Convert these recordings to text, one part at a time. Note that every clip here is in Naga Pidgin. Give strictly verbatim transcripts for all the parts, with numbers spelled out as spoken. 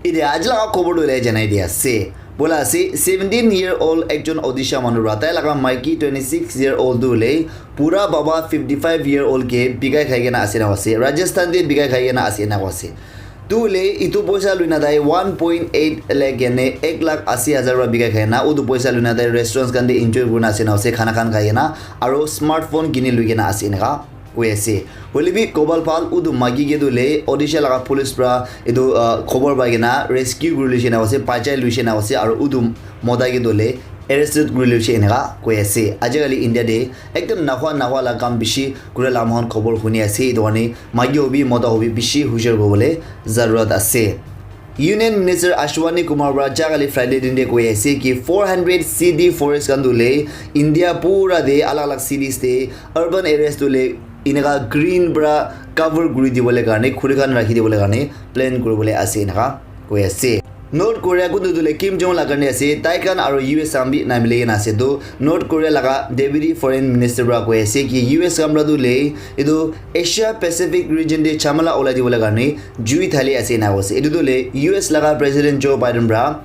Ite aji laga khobor tu le janai di ase. Bola ase, seventeen year old ekjon Odisha manu pra, tai laga maiki twenty six year old tu le, pura baba fifty five year old ke bikai khai kena ase na ase. Rajasthan te bikai khai kena ase na ase. Tu le, itu poisa luina tai one point eight lakh ene ek lakh asi hajar pra bikai khai na, utu poisa luina tai restaurants khan te enjoy kurina ase na ase, khana khan khai kena, aro smartphone kini lui kena ase eneka koi ase. Hoile bi kobal pal utu maki ke tu le Odisha laga police pra etu, ah, khobor pai kena rescue kuri luishe na ase, bachai luishe na ase, aro utu mota ke tu le arrested kuri luishe eneka koi ase. Ajikali India te ekdam nahwa nahwa la kam bishi kura la moikhan khobor huni ase. Etu karne maki hobi mota hobi bishi hushar kuribole zarurat ase. Union Minister Ashwani Kumar pra jagale Friday din te koi ase ki four hundred C D forest khan tu le India pura te alag alag cities te urban areas tu le eneka green pra cover kuri dibole karne khuri khan rakhi dibole karne plan kuribole ase eneka koi ase. North Korea kuntu tu le Kim Jong la karne ase, tai khan aro U S khan bi na mili kena ase. Tu North Korea laga Deputy Foreign Minister pra koi ase ki U S khan pra tu le etu Asia Pacific region te chamala olai dibole karne jui thali ase na ase. Etu tu le U S laga President Joe Biden pra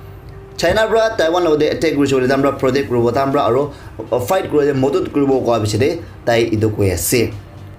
China pra Taiwan logote attack kurishe koile tahan pra protect kuribo, tahan pra aro fight kuribole modot kuribo koa pichete tai etu koi ase.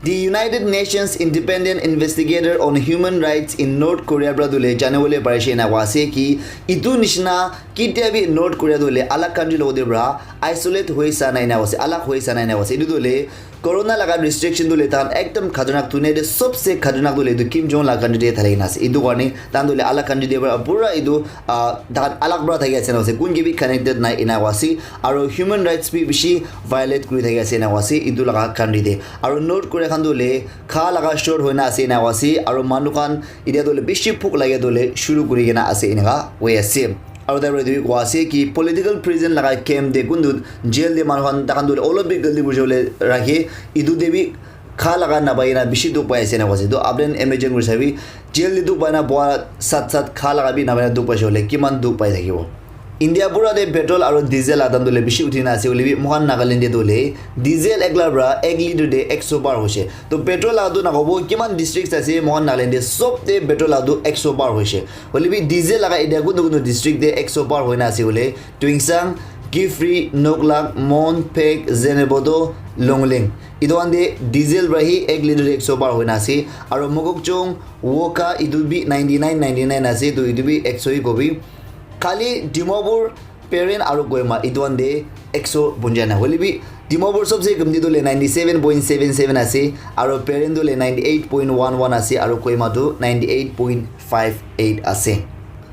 The United Nations Independent Investigator on Human Rights in North Korea pra tu le janibole parishe ena koa ase ki etu nishina ketia bi North Korea tu le alag country logote pra isolate hoi sa nai na ase, alag hoi sa nai na ase. Etu tu le Corona laga restriction tu le tahan ekdam khatarnak dunia te sobse khatarnak tu le etu Kim Jong la country te thali kena ase. Etu karne tahan tu le alag country te pra pura etu, ah, tahan alag pra thaki ase na ase. Kun ke bi connected nai ena koa ase. Aro human rights bi bishi violate kuri thaki ase ena koa ase etu laga country te. Aro North Korea khan tu le kha laga short hoina ase ena koa ase. Aro manu khan etia tu le bishi bhuk lage tu le shuru kuri kena ase eneka koi ase. Aro tai pra etu bi koa ase ki political prison laga camp te kuntu jail te manu khan tahan tu le olop bi galti kurishe koile rakhe, etu te bi kha laga napai na bishi dukh pai ase ena koa ase. Tu apni khan imagine kuri sabi, jail te dukh pai na boa sat sat kha laga bi napai na dukh paishe koile kiman dukh pai thakibo. India pura te petrol aro diesel la dam tu le bishi uthi na ase, hoile bi moikhan Nagaland te tu le diesel ekla pra ek litre te ekso par hoise. To petrol la tu nakobo kiman districts ase moikhan Nagaland te sob te petrol la tu ekso par hoise. Hoile bi diesel laga etia kuntu kuntu district te ekso par hoina ase hoile Tuensang, Kiphire, Noklak, Mon, Phek, Zunheboto, Longleng. Etu khan te diesel pra hi ek litre te ekso par hoina ase. Aro Mokokchung, Wokha, etu bi ninety nine, ninety nine ase, to etu bi ekso hi kobi. Khali Dimapur, Peren aro Kohima etu khan te ekso punja nai. Hoile bi Dimapur sobse kamti tu le ninety seven point seven seven ase, aro Peren tu le ninety eight point one one ase, aro Kohima tu ninety eight point five eight ase.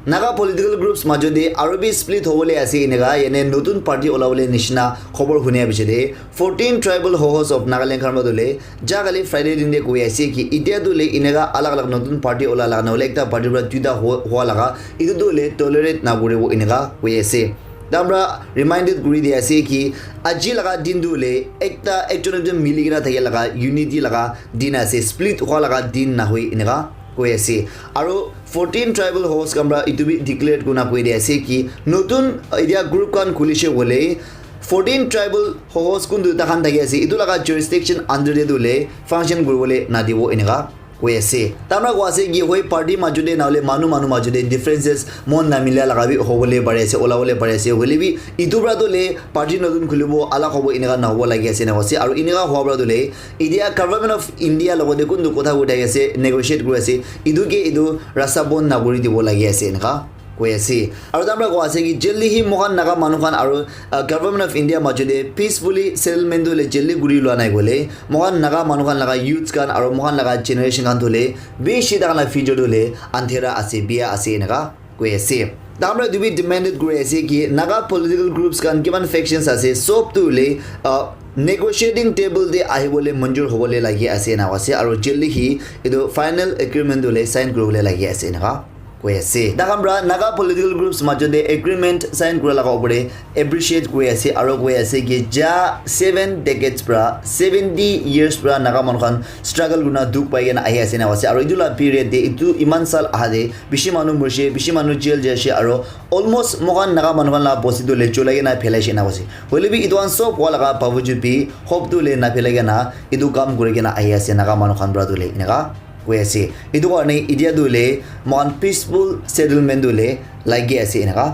Naga political groups majo te aro bi split hobole ase eneka, yane notun party olabole nishina khobor hunia piche te fourteen tribal hohos of Nagaland khan pra tu le jagale Friday din te koi ase ki etia tu le eneka alag alag notun party ola laga na hole ekta party pra duita ho-, hoa laga etu tu le tolerate na kuribo eneka koi ase. Tahan pra reminded kuri di ase ki aji laga din tu le ekta ekjon ekjon mili kena thaki laga unity laga din ase, split hoa laga din nahoi eneka koi ase. Aro fourteen tribal hohos khan pra etu bi declare kurina koi di ase ki notun etia group khan khulishe hoile fourteen tribal hohos kuntu tahan thaki ase, etu laga jurisdiction under te tu le function kuribole nadibo eneka koi ase. Tahan pra koi ase ki hoi party majo te nahole manu manu majo te differences mon namila laga bi hobole pari ase, olabole pari ase. Hoile bi etu pra tu le party notun khulibo, alag hobo eneka nahobo lagi ase eneka ase. Aro eneka hoa pra tu le etia Government of India logote kuntu kotha uthai ase, negotiate kuri ase, etu ke etu rasta bon nakuri dibo lagi ase eneka koi ase. Aro tahan pra koi ase ki jaldi hi moikhan Naga manu khan aro, ah, Government of India majo te peacefully settlement tu le jaldi kuri lua nai koile moikhan Naga manu khan laga youths khan aro moikhan laga generation khan tu le bishi tahan la future tu le andhera ase, bia ase eneka koi ase. Tahan pra etu bi demanded kuri ase ki Naga political groups khan kiman factions ase sob tu le, ah, negotiating table te ahibole manjur hobole lagi ase eneka ase, aro jaldi hi etu final agreement tu le sign kuribole lagi ase eneka koi ase. Tahan pra Naga political groups majo te agreement sign kura laga opor te appreciate kuri ase aro koi ase ki ja seven decades pra, seventy years pra Naga manu khan struggle kurina dukh pai kena ahi ase eneka ase. Aro etu la period te etu iman sal aha te bishi manu murishe, bishi manu jail jaishe, aro almost moikhan Naga manu khan la bosti tu le cholai kena phelaishe eneka ase. Hoile bi etu khan sob hoa laga bawajud bi hope tu le naphelai kena etu kam kuri kena ahi ase Naga manu khan pra tu le eneka koi ase. Etu karne etia tu hoile moikhan peaceful settlement tu hoile lagi ase eneka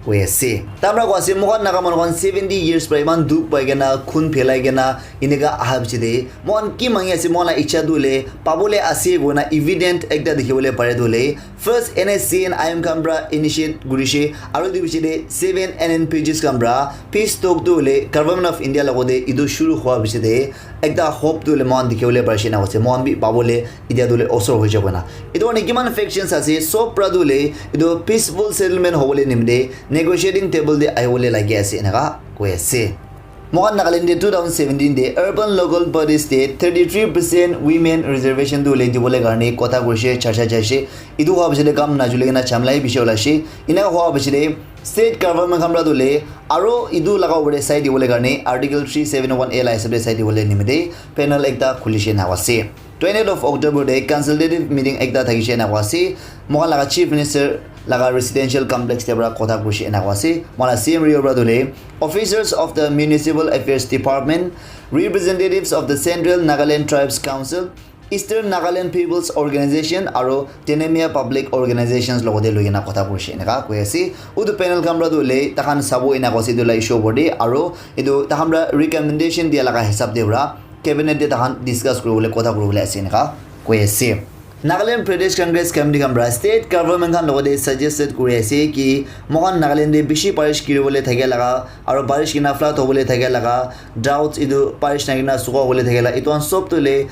koi ase. Tamra koi ase moikhan Naga manu khan seventy years pra iman dukh pai kena khun phelai kena eneka aha piche te moikhan ki mangi ase, moikhan la icha tu hoile pabole ase koina evident ekta dikhi bole pare tu hoile first N S C N I M khan pra initiate kurishe aru etu piche te seven N N P Gs khan pra peace talk tu hoile Government of India logote etu shuru hua piche te ekta hope tu hoile moikhan dikhi bole parishe na ase, moikhan bi pabole etia tu hoile osor hoi jabo na. Etu karne kiman factions ase, sob pra tu hoile etu peaceful settlement hobole nimite negotiating table te ahibole lagi ase eneka koi ase. Moikhan Nagaland te two thousand seventeen te urban local bodies te thirty three percent women reservation tu hoile dibole karne kotha kurishe, charcha chaishe. Etu hua piche te kam najuli kena jhamla hi bishi olaishe. Eneka hua piche te state government khan pra tu hoile aro etu laga upor te sai dibole karne Article three seven one A la hisab te sai dibole nimite panel ekta khulishe eneka ase. Twentieth of October te consultative meeting ekta thakishe eneka ase. Moikhan laga Chief Minister laga residential complex te pra kotha kurishe eneka ase. Moikhan la C M Rio pra tu hoile officers of the Municipal Affairs Department, representatives of the Central Nagaland Tribes Council, Eastern Nagaland People's Organization aru Tenemia Public Organizations logote loi kena kotha kurishe eneka koi ase. Utu panel khan pra tu hoile takhan sabo eneka ase etu la issue opor te aru etu takhan pra recommendation dia laga hisab te pra cabinet te takhan discuss kuribole kotha kuribole ase eneka koi ase. Nagaland Pradesh Congress Committee khan pra state government khan logote suggested kuri ase ki moikhan Nagaland te bishi barish giribole thakia laga aru barish kena flood hobole thakia laga droughts etu barish nai kena sukha hobole thakia la etu khan sob tu hoile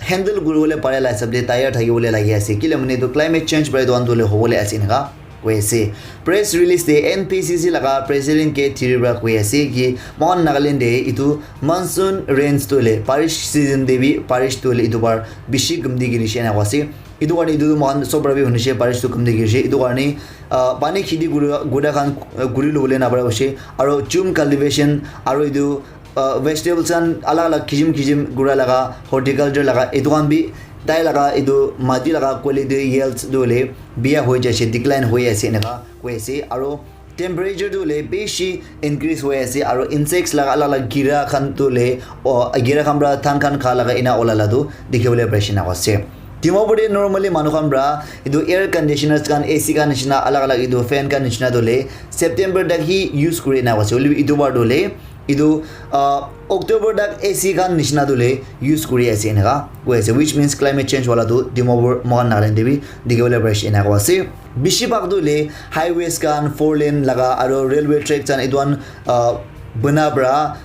handle kuribole pare la hisab te tayar thakibole lagi ase kile mane etu climate change pra etu khan tu hoile hobole ase eneka koi ase. Press release te N P C C laga president K Thiri pra koi ase ki moikhan Nagaland te etu monsoon rains tu hoile barish season te bi barish tu hoile etu bar bishi gumdi girishe eneka ase. Etu karne etu tu moikhan sob pra bi hunishe barish tu gumdi girishe etu karne ah, pani kheti kura khan ah, kuri lobole napara hoishe aru jhum cultivation aru etu ah, vegetables khan alag alag kisim kisim kura laga horticulture laga etu khan bi tai laga etu mati laga quality yields tu hoile biya hoi jaise, decline hoi ase eneka koi ase. Aru temperature tu hoile bishi increase hoi ase aru insects laga alag alag gira khan tu hoile oh, gira khan pra than khan kha laga ena ola la tu dikhi bole paishe eneka ase. Dimapur te normally manu khan pra etu air conditioners khan, A C khan nishina alag alag etu fan khan nishina tu hoile September tak hi use kuri eneka ase. Hoile bi etu bar tu hoile etu ah, October tak A C khan nishina tu hoile use kuri ase eneka koi ase, which means climate change wala tu Dimapur moikhan Nagaland te bi dikhi bole paishe eneka ase. Bishi bhag tu hoile highways khan four lane laga aru railway track khan etu khan ah, bana pra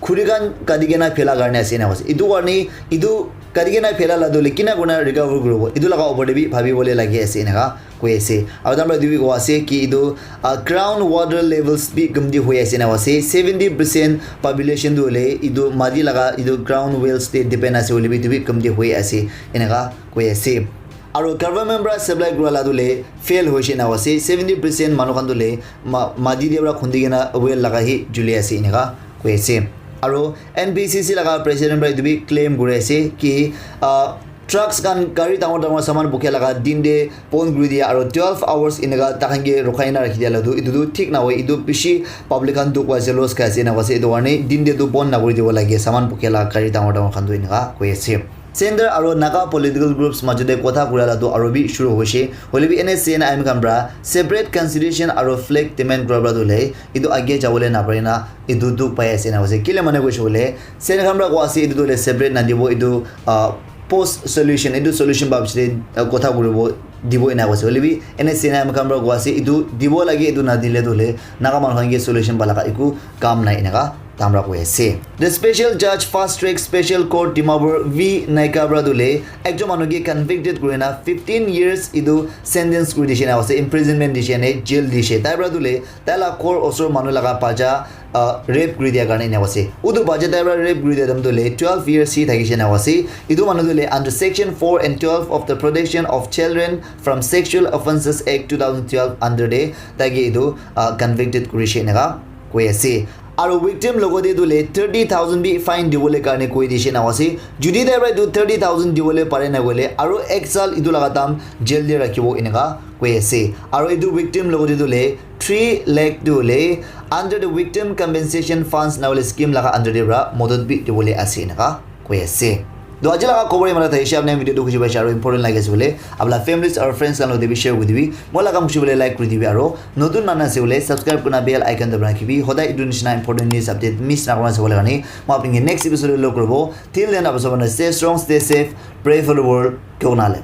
khuri khan kati kena phela karne ase eneka ase. Etu karne etu kati kena phela la tu hoile kina kurina recover kuribo etu laga upor te bi bhabi bole lagi ase eneka koi ase. Aru tamra etu bi koi ase ki etu ah, ground water levels bi gumdi hoi ase eneka ase. Seventy percent population tu hoile etu mati laga etu ground wells te depend ase hoile bi etu bi gumdi hoi ase eneka koi ase. Aru government pra supply kura la tu hoile fail hoishe eneka ase. Seventy percent manu khan tu hoile ma- mati te pra khundi kena well laga hi juli ase eneka koi ase. Aru N P C C laga president pra etu bi claim kuri ase ki ah, trucks khan gari dangor dangor saman bukia laga din te bon kuri dia aru twelve hours eneka takhan ke rukhai na rakhi dia la tu etu tu thik nahoi, etu bishi public khan dukh pai ase, loss khai ase eneka ase. Etu karne din te tu bon nakuri dibo lage saman bukia laga gari dangor dangor khan tu eneka koi ase. Centre aru Naga political groups majot te kotha kura la tu aru bi shuru hoishe. Hoile bi N S C N I M khan pra separate constitution aru flag demand kura pra tu hoile etu age jabole napare na etu dukh pai ase eneka ase. Kile mane koishe koile Senate khan pra koi ase etu tu hoile separate nadibo, etu ah, post solution, etu solution pa piche te ah, kotha kuribo dibo eneka koise. Hoile bi N S C N I M khan pra koi ase etu dibo lage, etu nadile tu hoile Naga manu khan ke solution pa laga eku kam nai eneka tamra koi ase. The special judge fast track special court Dimapur V Naika pra tu hoile ekjon manu ke convicted kuri na fifteen years etu sentence kuri dishe na ase, imprisonment dishe ne jail dishe. Tai pra tu hoile tai la ghor osor manu laga bacha ah, rape kuri dia karne eneka ase. Utu bacha tai pra rape kuri dia time tu hoile twelve years hi thakishe eneka ase. Etu manu tu hoile under section four and twelve of the Protection of Children from Sexual Offences Act two thousand twelve under te tai ke etu ah, convicted kurishe eneka koi ase. Aru victim logote tu hoile thirty thousand bi fine dibole karne koi dishe eneka ase. Jodi tai pra etu thirty thousand dibole pare na koile aru ek saal etu laga dam jail te rakhibo eneka koi ase. Aru etu victim logote tu hoile three lakh tu hoile under the victim compensation funds na hoile scheme laga under te pra modot bi dibole ase eneka koi ase. To aji laga khobor imana thaishe, apni video tu khushi paishe aro important lagi ase bole, apna families aro friends khan logote bi share kuri dibi. Moi laga kam khushi bole like kuri dibi aro notun nana ase bole subscribe kurna bell icon dabana rakhibi. Hodai etu nishina important news update miss na kurna sabole karne moi apni ke next episode te log koribo. Till then, apni sabole stay strong, stay safe, pray for the world. Kyonale.